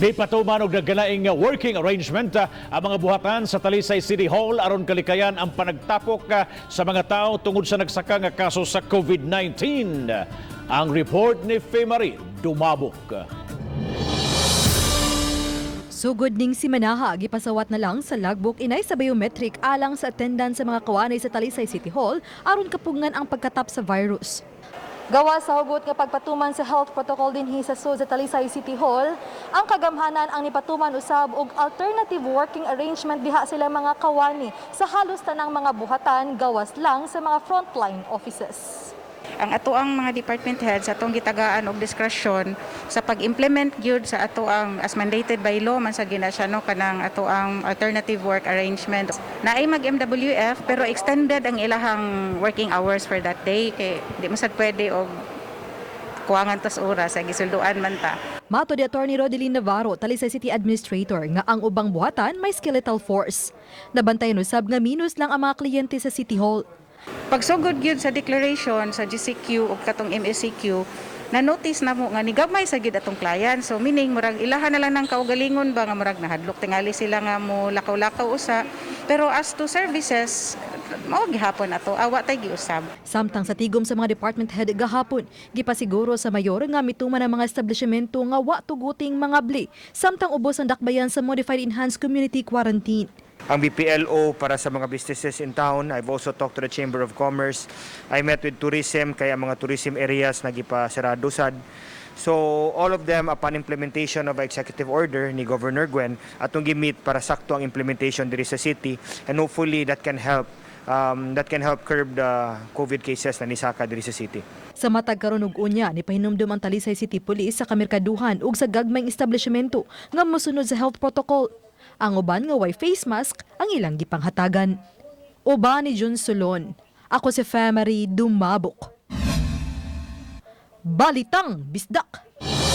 Gipatuman og nagkalaing working arrangement ang mga buhatan sa Talisay City Hall aron kalikayan ang panagtapok sa mga tao tungod sa nagsaka nga kaso sa COVID-19. Ang report ni Femari Dumabok. Sugod ning simanaha, gipasawat na lang sa logbook inay sa biometric alang sa attendance sa mga kawanay sa Talisay City Hall aron kapugngan ang pagkatap sa virus. Gawa sa hugot nga pagpatuman sa health protocol dinhi sa sud sa Talisay City Hall, ang kagamhanan ang nipatuman usab og alternative working arrangement diha sila mga kawani sa halos tanang mga buhatan gawas lang sa mga frontline offices. Ang ato ang mga department heads atong gitagaan og discretion sa pag-implement gyud sa ato ang as mandated by law man sa gina siya, no, kanang ato ang alternative work arrangement. Naay mag MWF pero extended ang ilahang working hours for that day kay di man sad pwede og kuwangan tas oras sa gisulduan man ta. Matod ni Attorney Rodeline Navarro, Talisay City Administrator, nga ang ubang buhatan may skeletal force. Nabantayan usab nga minus lang ang mga kliyente sa City Hall. Pagsugod gyud sa declaration sa GCQ ug katong MECQ, na notice na mo nga nigamay sa gyud atong client. So meaning murag ilahan na lang ng kaugalingon ba nga murag nahadlok tingali sila nga mo lakaw-lakaw usa. Pero as to services, mao gihapon ato, awa tay giusab. Samtang sa tigom sa mga department head gahapon, gipasiguro sa mayor nga mituman ang mga establishmento nga wa tuguting mga bli, samtang ubos ang dakbayan sa Modified Enhanced Community Quarantine. Ang BPLO para sa mga businesses in town. I've also talked to the Chamber of Commerce. I met with tourism, kaya mga tourism areas nagipasarado sad. So all of them, upon implementation of executive order ni Governor Gwen, atong gi-meet para sakto ang implementation diri sa city and hopefully that can help curb the COVID cases na nisaka diri sa city. Sa matag karon ug unya, ni pahinumdum ang Talisay City Police sa kamerkaduhan ug sa gagmayng establishmento nga mosunod sa health protocol. Ang uban nga way face mask ang ilang gipanghatagan. Uban ni Jun Solon. Ako si Femary Dumabok. Balitang Bisdak.